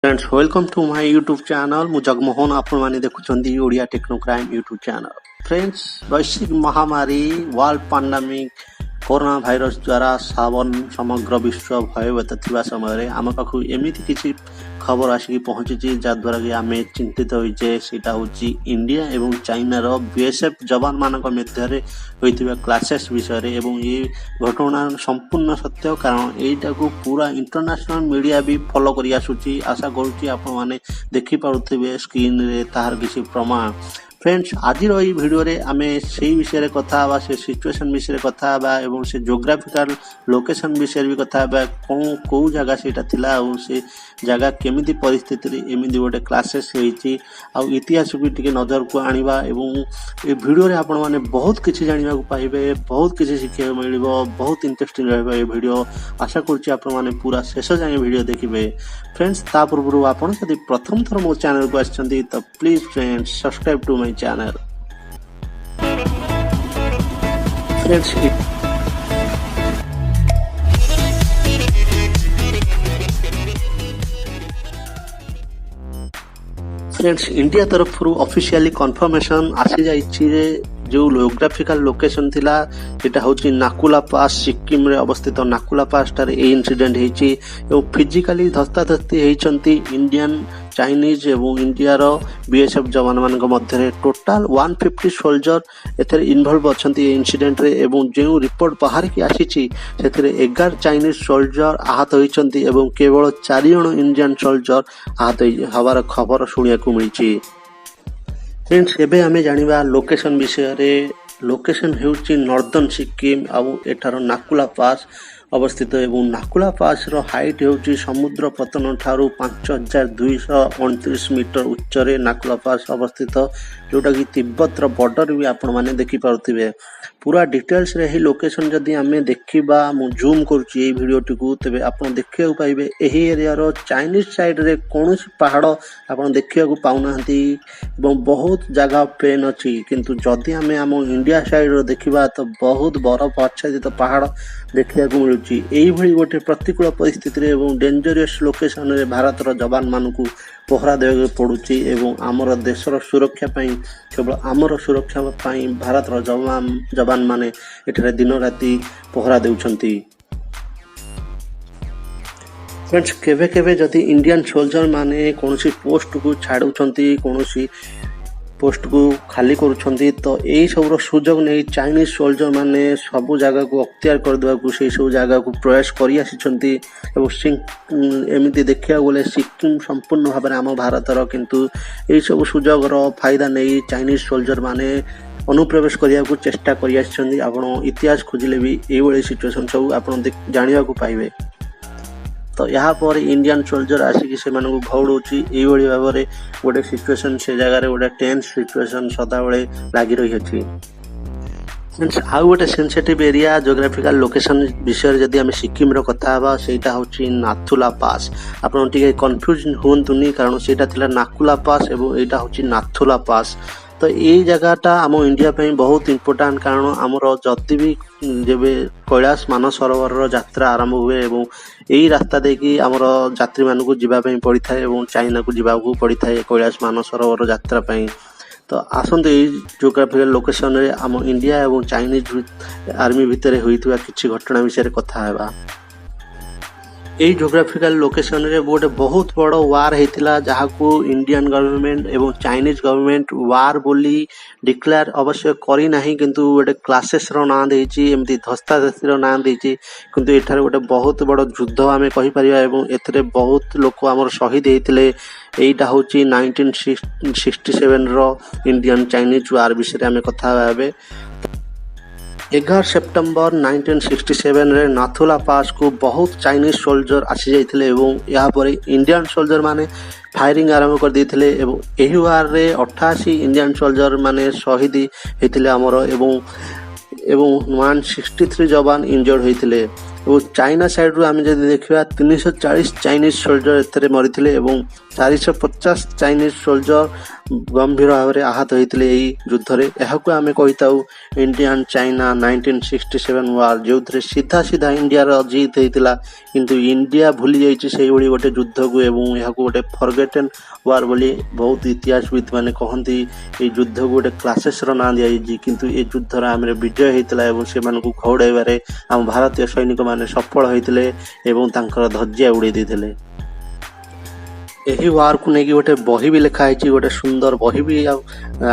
Friends, welcome to my YouTube channel. ମୁଁ ଜଗମୋହନ, ଆପଣମାନେ ଦେଖୁଛନ୍ତି Odia techno crime YouTube channel. Friends, ବୈଶ୍ୱିକ ମହାମାରୀ ୱାର୍ଲଡ ପାଣ୍ଡାମିକ୍ କରୋନା ଭାଇରସ୍ ଦ୍ୱାରା ସାବନ ସମଗ୍ର ବିଶ୍ୱ ଭୟଭୀତ ଥିବା ସମୟରେ ଆମ ପାଖକୁ ଏମିତି କିଛି ଖବର ଆସିକି ପହଞ୍ଚିଛି, ଯାହାଦ୍ୱାରା କି ଆମେ ଚିନ୍ତିତ ହୋଇଛେ। ସେଇଟା ହେଉଛି ଇଣ୍ଡିଆ ଏବଂ ଚାଇନାର ବିଏସ୍ଏଫ୍ ଯବାନମାନଙ୍କ ମଧ୍ୟରେ ହୋଇଥିବା କ୍ଲାସେସ୍ ବିଷୟରେ। ଏବଂ ଏ ଘଟଣା ସମ୍ପୂର୍ଣ୍ଣ ସତ୍ୟ, କାରଣ ଏଇଟାକୁ ପୁରା ଇଣ୍ଟରନ୍ୟାସନାଲ ମିଡ଼ିଆ ବି ଫଲୋ କରି ଆସୁଛି। ଆଶା କରୁଛି ଆପଣମାନେ ଦେଖିପାରୁଥିବେ ସ୍କ୍ରିନରେ ତାହାର କିଛି ପ୍ରମାଣ। ଫ୍ରେଣ୍ଡସ୍, ଆଜିର ଏଇ ଭିଡ଼ିଓରେ ଆମେ ସେଇ ବିଷୟରେ କଥା ହେବା, ସେ ସିଚୁଏସନ୍ ବିଷୟରେ କଥା ହେବା ଏବଂ ସେ ଜୋଗ୍ରାଫିକାଲ ଲୋକେସନ୍ ବିଷୟରେ ବି କଥା ହେବା, କେଉଁ କେଉଁ ଜାଗା ସେଇଟା ଥିଲା ଆଉ ସେ ଜାଗା କେମିତି ପରିସ୍ଥିତିରେ ଏମିତି ଗୋଟେ କ୍ଲାସେସ୍ ହେଇଛି, ଆଉ ଇତିହାସକୁ ବି ଟିକେ ନଜରକୁ ଆଣିବା। ଏବଂ ଏ ଭିଡ଼ିଓରେ ଆପଣମାନେ ବହୁତ କିଛି ଜାଣିବାକୁ ପାଇବେ, ବହୁତ କିଛି ଶିଖିବାକୁ ମିଳିବ, ବହୁତ ଇଣ୍ଟରେଷ୍ଟିଂ ରହିବ ଏ ଭିଡ଼ିଓ। ଆଶା କରୁଛି ଆପଣମାନେ ପୁରା ଶେଷ ଯାଏଁ ଭିଡ଼ିଓ ଦେଖିବେ। ଫ୍ରେଣ୍ଡସ୍, ତା ପୂର୍ବରୁ ଆପଣ ଯଦି ପ୍ରଥମ ଥର ମୋ ଚ୍ୟାନେଲକୁ ଆସିଛନ୍ତି, ତ please friends, subscribe to my channel. Friends, India ତରଫରୁ ଅଫିସିଆଲି କନଫର୍ମେସନ୍ ଆସିଯାଇଛି ଯେ ଯେଉଁ ଜିଓଗ୍ରାଫିକାଲ ଲୋକେସନ୍ ଥିଲା, ସେଇଟା ହେଉଛି ନାକୁଲା ପାସ୍। ସିକିମରେ ଅବସ୍ଥିତ ନାକୁଲା ପାସ୍ଠାରେ ଏଇ ଇନସିଡେଣ୍ଟ ହେଇଛି ଏବଂ ଫିଜିକାଲି ଧସ୍ତାଧସ୍ତି ହେଇଛନ୍ତି ଇଣ୍ଡିଆନ୍ ଚାଇନିଜ୍ ଏବଂ ଇଣ୍ଡିଆର ବିଏସ୍ଏଫ୍ ଯବାନମାନଙ୍କ ମଧ୍ୟରେ। ଟୋଟାଲ 150 ସୋଲଜର ଏଥିରେ ଇନଭଲ୍ଭ ଅଛନ୍ତି ଏ ଇନସିଡେଣ୍ଟରେ। ଏବଂ ଯେଉଁ ରିପୋର୍ଟ ବାହାରିକି ଆସିଛି, ସେଥିରେ 11 ଚାଇନିଜ୍ ସୋଲଜର ଆହତ ହୋଇଛନ୍ତି ଏବଂ କେବଳ ଚାରି ଜଣ ଇଣ୍ଡିଆନ୍ ସୋଲଜର ଆହତ ହେବାର ଖବର ଶୁଣିବାକୁ ମିଳିଛି। ଫ୍ରେଣ୍ଡସ୍, ଏବେ ଆମେ ଜାଣିବା ଲୋକେସନ୍ ବିଷୟରେ। ଲୋକେସନ୍ ହେଉଛି ନର୍ଦର୍ନ ସିକିମ୍ ଆଉ ଏଠାର ନାକୁଲା ପାସ୍ ଅବସ୍ଥିତ। ଏବଂ ନାକୁଲା ପାସ୍ର ହାଇଟ୍ ହେଉଛି ସମୁଦ୍ର ପତନ ଠାରୁ 5229 ମିଟର ଉଚ୍ଚରେ ନାକୁଲା ପାସ୍ ଅବସ୍ଥିତ, ଯେଉଁଟାକି ତିବ୍ବତର ବର୍ଡ଼ର ବି ଆପଣମାନେ ଦେଖିପାରୁଥିବେ। ପୁରା ଡିଟେଲ୍ସରେ ଏହି ଲୋକେସନ୍ ଯଦି ଆମେ ଦେଖିବା, ମୁଁ ଜୁମ୍ କରୁଛି ଏଇ ଭିଡ଼ିଓଟିକୁ, ତେବେ ଆପଣ ଦେଖିବାକୁ ପାଇବେ ଏହି ଏରିଆର ଚାଇନିଜ୍ ସାଇଡ଼୍ରେ କୌଣସି ପାହାଡ଼ ଆପଣ ଦେଖିବାକୁ ପାଉନାହାନ୍ତି ଏବଂ ବହୁତ ଜାଗା ପ୍ଲେନ୍ ଅଛି। କିନ୍ତୁ ଯଦି ଆମେ ଆମ ଇଣ୍ଡିଆ ସାଇଡ଼୍ର ଦେଖିବା, ତ ବହୁତ ବରଫ ଆଚ୍ଛାଦିତ ପାହାଡ଼ ଦେଖିବାକୁ ମିଳୁଛି। ଏଇଭଳି ଗୋଟେ ପ୍ରତିକୂଳ ପରିସ୍ଥିତିରେ ଏବଂ ଡେଞ୍ଜରିୟସ୍ ଲୋକେସନରେ ଭାରତର ଯବାନମାନଙ୍କୁ ପହରା ଦେବାକୁ ପଡ଼ୁଛି। ଏବଂ ଆମର ଦେଶର ସୁରକ୍ଷା ପାଇଁ, କେବଳ ଆମର ସୁରକ୍ଷା ପାଇଁ ଭାରତର ଯବାନମାନେ ଏଠାରେ ଦିନ ରାତି ପହରା ଦେଉଛନ୍ତି। ଫ୍ରେଣ୍ଡସ୍, କେବେ କେବେ ଯଦି ଇଣ୍ଡିଆନ୍ ସୋଲଜର ମାନେ କୌଣସି ପୋଷ୍ଟକୁ ଛାଡ଼ୁଛନ୍ତି, କୌଣସି ପୋଷ୍ଟକୁ ଖାଲି କରୁଛନ୍ତି, ତ ଏଇ ସବୁର ସୁଯୋଗ ନେଇ ଚାଇନିଜ୍ ସୋଲଜର ମାନେ ସବୁ ଜାଗାକୁ ଅକ୍ତିଆର କରିଦେବାକୁ ସେଇ ସବୁ ଜାଗାକୁ ପ୍ରୟାସ କରି ଆସିଛନ୍ତି। ଏବଂ ଏମିତି ଦେଖିବାକୁ ଗଲେ ସିକିମ୍ ସମ୍ପୂର୍ଣ୍ଣ ଭାବରେ ଆମ ଭାରତର, କିନ୍ତୁ ଏଇସବୁ ସୁଯୋଗର ଫାଇଦା ନେଇ ଚାଇନିଜ୍ ସୋଲଜର ମାନେ ଅନୁପ୍ରବେଶ କରିବାକୁ ଚେଷ୍ଟା କରି ଆସିଛନ୍ତି। ଆପଣ ଇତିହାସ ଖୋଜିଲେ ବି ଏଇଭଳି ସିଚୁଏସନ୍ ସବୁ ଆପଣ ଜାଣିବାକୁ ପାଇବେ। ତ ଏହାପରେ ଇଣ୍ଡିଆନ୍ ସୋଲଜର ଆସିକି ସେମାନଙ୍କୁ ଘଉଡ଼ଉଛି। ଏଇଭଳି ଭାବରେ ଗୋଟେ ସିଚୁଏସନ୍, ସେ ଜାଗାରେ ଗୋଟେ ଟେନ୍ସ ସିଚୁଏସନ୍ ସଦାବେଳେ ଲାଗି ରହିଅଛି। ଆଉ ଗୋଟେ ସେନ୍ସିଟିଭ୍ ଏରିଆ ଜୋଗ୍ରାଫିକାଲ ଲୋକେସନ୍ ବିଷୟରେ ଯଦି ଆମେ ସିକିମ୍ର କଥା ହେବା, ସେଇଟା ହେଉଛି ନାଥୁଲା ପାସ୍। ଆପଣ ଟିକେ କନଫ୍ୟୁଜ୍ ହୁଅନ୍ତୁନି, କାରଣ ସେଇଟା ଥିଲା ନାକୁଲା ପାସ୍ ଏବଂ ଏଇଟା ହେଉଛି ନାଥୁଲା ପାସ୍। ତ ଏଇ ଜାଗାଟା ଆମ ଇଣ୍ଡିଆ ପାଇଁ ବହୁତ ଇମ୍ପୋର୍ଟାଣ୍ଟ, କାରଣ ଆମର ଯଦି ବି ଯେବେ କୈଳାସ ମାନସରୋବରର ଯାତ୍ରା ଆରମ୍ଭ ହୁଏ ଏବଂ ଏଇ ରାସ୍ତା ଦେଇକି ଆମର ଯାତ୍ରୀମାନଙ୍କୁ ଯିବା ପାଇଁ ପଡ଼ିଥାଏ ଏବଂ ଚାଇନାକୁ ଯିବାକୁ ପଡ଼ିଥାଏ କୈଳାସ ମାନସରୋବର ଯାତ୍ରା ପାଇଁ। ତ ଆସନ୍ତୁ, ଏଇ ଜିଓଗ୍ରାଫିକାଲ ଲୋକେସନରେ ଆମ ଇଣ୍ଡିଆ ଏବଂ ଚାଇନିଜ୍ ଆର୍ମି ଭିତରେ ହୋଇଥିବା କିଛି ଘଟଣା ବିଷୟରେ କଥା ହେବା। ଏଇ ଜିଓଗ୍ରାଫିକାଲ ଲୋକେସନରେ ଗୋଟେ ବହୁତ ବଡ଼ ୱାର୍ ହେଇଥିଲା, ଯାହାକୁ ଇଣ୍ଡିଆନ୍ ଗଭର୍ଣ୍ଣମେଣ୍ଟ ଏବଂ ଚାଇନିଜ୍ ଗଭର୍ଣ୍ଣମେଣ୍ଟ ୱାର୍ ବୋଲି ଡିକ୍ଲେୟାର ଅବଶ୍ୟ କରିନାହିଁ, କିନ୍ତୁ ଗୋଟେ କ୍ଲାସେସ୍ର ନାଁ ଦେଇଛି, ଏମିତି ଧସ୍ତାଧସ୍ତିର ନାଁ ଦେଇଛି। କିନ୍ତୁ ଏଠାରେ ଗୋଟେ ବହୁତ ବଡ଼ ଯୁଦ୍ଧ ଆମେ କହିପାରିବା ଏବଂ ଏଥିରେ ବହୁତ ଲୋକ ଆମର ଶହୀଦ ହେଇଥିଲେ। ଏଇଟା ହେଉଛି 1967ର ଇଣ୍ଡିଆନ୍ ଚାଇନିଜ୍ ୱାର୍ ବିଷୟରେ ଆମେ କଥା ହେବା ଏବେ। 11 ସେପ୍ଟେମ୍ବର 1967ରେ ନାଥୁଲା ପାସ୍କୁ ବହୁତ ଚାଇନିଜ୍ ସୋଲଜର ଆସିଯାଇଥିଲେ ଏବଂ ଏହାପରେ ଇଣ୍ଡିଆନ୍ ସୋଲଜର ମାନେ ଫାୟାରିଂ ଆରମ୍ଭ କରିଦେଇଥିଲେ। ଏବଂ ଏହି ୱାର୍ରେ 88 ଇଣ୍ଡିଆନ୍ ସୋଲଜର ମାନେ ଶହୀଦ ହେଇଥିଲେ ଆମର ଏବଂ 163 ଯବାନ ଇଞ୍ଜର୍ଡ ହୋଇଥିଲେ। ଏବଂ ଚାଇନା ସାଇଡ଼ରୁ ଆମେ ଯଦି ଦେଖିବା, 340 ଚାଇନିଜ୍ ସୋଲଜର ଏଥିରେ ମରିଥିଲେ ଏବଂ 450 ଚାଇନିଜ୍ ସୋଲଜର ଗମ୍ଭୀର ଭାବରେ ଆହତ ହୋଇଥିଲେ ଏହି ଯୁଦ୍ଧରେ। ଏହାକୁ ଆମେ କହିଥାଉ Indian China 1967 war, ଯେଉଁଥିରେ ସିଧା ସିଧା ଇଣ୍ଡିଆର ଜିତ୍ ହେଇଥିଲା। କିନ୍ତୁ ଇଣ୍ଡିଆ ଭୁଲି ଯାଇଛି ସେଇଭଳି ଗୋଟେ ଯୁଦ୍ଧକୁ ଏବଂ ଏହାକୁ ଗୋଟେ ଫରଗେଟେନ୍ ୱାର୍ ବୋଲି ବହୁତ ଇତିହାସବିତ୍ ମାନେ କହନ୍ତି। ଏଇ ଯୁଦ୍ଧକୁ ଗୋଟେ କ୍ଲାସେସ୍ର ନାଁ ଦିଆଯାଇଛି, କିନ୍ତୁ ଏ ଯୁଦ୍ଧରେ ଆମର ବିଜୟ ହେଇଥିଲା ଏବଂ ସେମାନଙ୍କୁ ଘଉଡ଼ାଇବାରେ ଆମ ଭାରତୀୟ ସୈନିକମାନେ ସଫଳ ହୋଇଥିଲେ ଏବଂ ତାଙ୍କର ଧଜ୍ଜିଆ ଉଡ଼େଇ ଦେଇଥିଲେ। ଏହି ୱାର୍କୁ ନେଇକି ଗୋଟେ ବହି ବି ଲେଖା ହେଇଛି, ଗୋଟେ ସୁନ୍ଦର ବହି ବି। ଆଉ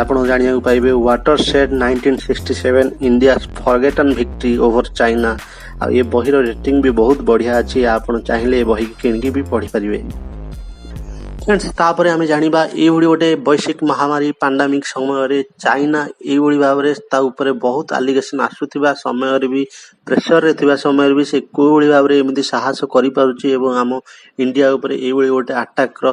ଆପଣ ଜାଣିବାକୁ ପାଇବେ Watershed 1967, India's Forgotten Victory over China। ଆଉ ଏ ବହିର ରେଟିଂ ବି ବହୁତ ବଢ଼ିଆ ଅଛି। ଆପଣ ଚାହିଁଲେ ଏ ବହିକି କିଣିକି ବି ପଢ଼ିପାରିବେ। ଫ୍ରେଣ୍ଡସ୍, ତାପରେ ଆମେ ଜାଣିବା, ଏଇଭଳି ଗୋଟେ ବୈଶ୍ୱିକ ମହାମାରୀ ପାଣ୍ଡାମିକ ସମୟରେ ଚାଇନା ଏଇଭଳି ଭାବରେ ତା ଉପରେ ବହୁତ ଆଲିଗେସନ ଆସୁଥିବା ସମୟରେ ବି, ପ୍ରେସରରେ ଥିବା ସମୟରେ ବି ସେ କୋଉଭଳି ଭାବରେ ଏମିତି ସାହସ କରିପାରୁଛି ଏବଂ ଆମ ଇଣ୍ଡିଆ ଉପରେ ଏଇଭଳି ଗୋଟେ ଆଟାକର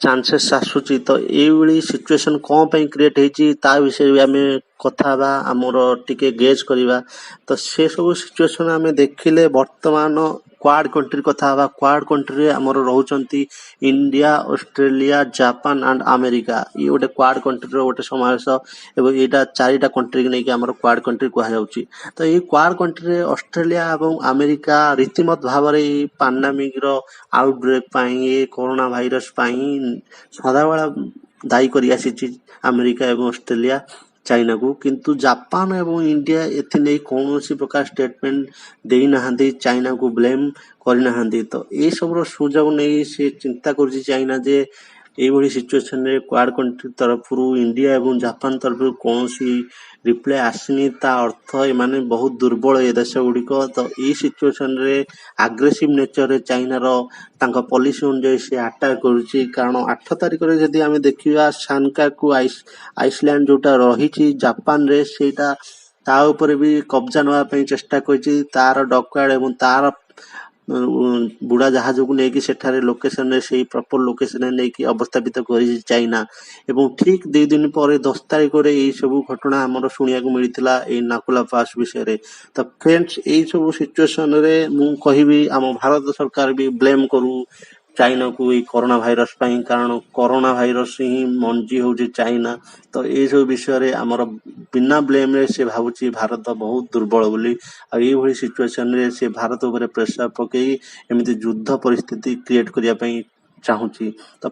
ଚାନ୍ସେସ୍ ଆସୁଛି? ତ ଏଇଭଳି ସିଚୁଏସନ୍ କ'ଣ ପାଇଁ କ୍ରିଏଟ୍ ହେଇଛି, ତା ବିଷୟରେ ବି ଆମେ କଥା ହେବା, ଆମର ଟିକେ ଗେଜ୍ କରିବା। ତ ସେସବୁ ସିଚୁଏସନ୍ ଆମେ ଦେଖିଲେ, ବର୍ତ୍ତମାନ କ୍ୱାଡ୍ କଣ୍ଟ୍ରି କଥା ହେବା। କ୍ୱାଡ୍ କଣ୍ଟ୍ରିରେ ଆମର ରହୁଛନ୍ତି India, Australia, Japan and America. ଇଏ ଗୋଟେ କ୍ୱାଡ୍ କଣ୍ଟ୍ରିର ଗୋଟେ ସମାବେଶ ଏବଂ ଏଇଟା ଚାରିଟା କଣ୍ଟ୍ରିକି ନେଇକି ଆମର କ୍ୱାଡ୍ କଣ୍ଟ୍ରି କୁହାଯାଉଛି। ତ ଏଇ କ୍ୱାଡ୍ କଣ୍ଟ୍ରିରେ ଅଷ୍ଟ୍ରେଲିଆ ଏବଂ ଆମେରିକା ରୀତିମତ ଭାବରେ ଏଇ ପାଣ୍ଡାମିକର ଆଉଟବ୍ରେକ୍ ପାଇଁ, ଏ କରୋନା ଭାଇରସ ପାଇଁ ସଦାବେଳେ ଦାୟୀ କରି ଆସିଛି ଆମେରିକା ଏବଂ ଅଷ୍ଟ୍ରେଲିଆ ଚାଇନାକୁ। କିନ୍ତୁ ଜାପାନ ଏବଂ ଇଣ୍ଡିଆ ଏଥିନେଇ କୌଣସି ପ୍ରକାର ଷ୍ଟେଟମେଣ୍ଟ ଦେଇନାହାନ୍ତି, ଚାଇନାକୁ ବ୍ଲେମ୍ କରିନାହାନ୍ତି। ତ ଏସବୁର ସୁଯୋଗ ନେଇ ସେ ଚିନ୍ତା କରୁଛି ଚାଇନା ଯେ ଏଇଭଳି ସିଚୁଏସନରେ କ୍ୱାଡ୍ କଣ୍ଟ୍ରି ତରଫରୁ, ଇଣ୍ଡିଆ ଏବଂ ଜାପାନ ତରଫରୁ କୌଣସି ରିପ୍ଲାଏ ଆସିନି, ତା ଅର୍ଥ ଏମାନେ ବହୁତ ଦୁର୍ବଳ ଏ ଦେଶ ଗୁଡ଼ିକ। ତ ଏଇ ସିଚୁଏସନରେ ଆଗ୍ରେସିଭ ନେଚରରେ ଚାଇନାର ତାଙ୍କ ପଲିସି ଅନୁଯାୟୀ ସେ ଆଟାକ୍ କରୁଛି। କାରଣ 8 ତାରିଖରେ ଯଦି ଆମେ ଦେଖିବା, ସାନକାକୁ ଆଇସଲ୍ୟାଣ୍ଡ ଯୋଉଟା ରହିଛି ଜାପାନରେ, ସେଇଟା ତା ଉପରେ ବି କବ୍ଜା ନେବା ପାଇଁ ଚେଷ୍ଟା କରିଛି। ତାର ଡକୟାର୍ଡ ଏବଂ ତାର ବୁଡ଼ା ଜାହାଜକୁ ନେଇକି ସେଠାରେ ଲୋକେସନରେ, ସେଇ ପ୍ରପର ଲୋକେସନରେ ନେଇକି ଅବସ୍ଥାପିତ କରିଛି ଚାଇନା। ଏବଂ ଠିକ 2 ଦିନ ପରେ 10 ତାରିଖରେ ଏଇ ସବୁ ଘଟଣା ଆମର ଶୁଣିବାକୁ ମିଳିଥିଲା ଏଇ ନାକୁଲା ପାସ୍ ବିଷୟରେ। ତ ଫ୍ରେଣ୍ଡସ୍, ଏଇ ସବୁ ସିଚୁଏସନରେ ମୁଁ କହିବି, ଆମ ଭାରତ ସରକାର ବି ବ୍ଲେମ୍ କରୁ ଚାଇନାକୁ ଏଇ କରୋନା ଭାଇରସ ପାଇଁ, କାରଣ କରୋନା ଭାଇରସ ହିଁ ମଞ୍ଜି ହେଉଛି ଚାଇନା। ତ ଏଇସବୁ ବିଷୟରେ ଆମର ବିନା ବ୍ଲେମରେ ସେ ଭାବୁଛି ଭାରତ ବହୁତ ଦୁର୍ବଳ ବୋଲି। ଆଉ ଏଇଭଳି ସିଚୁଏସନରେ ସେ ଭାରତ ଉପରେ ପ୍ରେସର ପକେଇ ଏମିତି ଯୁଦ୍ଧ ପରିସ୍ଥିତି କ୍ରିଏଟ୍ କରିବା ପାଇଁ ଚାହୁଁଛି। ତ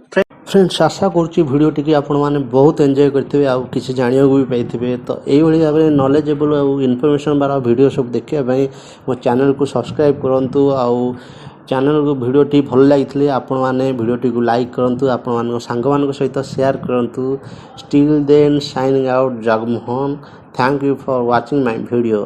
ଫ୍ରେଣ୍ଡସ୍, ଆଶା କରୁଛି ଭିଡ଼ିଓଟିକି ଆପଣମାନେ ବହୁତ ଏନ୍ଜୟ କରିଥିବେ ଆଉ କିଛି ଜାଣିବାକୁ ବି ପାଇଥିବେ। ତ ଏଇଭଳି ଭାବରେ ନଲେଜେବଲ୍ ଆଉ ଇନଫର୍ମେସନ୍ ବାଲା ଭିଡ଼ିଓ ସବୁ ଦେଖିବା ପାଇଁ ମୋ ଚ୍ୟାନେଲକୁ ସବସ୍କ୍ରାଇବ୍ କରନ୍ତୁ। ଆଉ ଚ୍ୟାନେଲକୁ ଭିଡ଼ିଓଟି ଭଲ ଲାଗିଥିଲେ ଆପଣମାନେ ଭିଡ଼ିଓଟିକୁ ଲାଇକ୍ କରନ୍ତୁ, ଆପଣମାନଙ୍କ ସାଙ୍ଗମାନଙ୍କ ସହିତ ସେୟାର କରନ୍ତୁ। Till then, signing out, Jagmohan. Thank you for watching my video.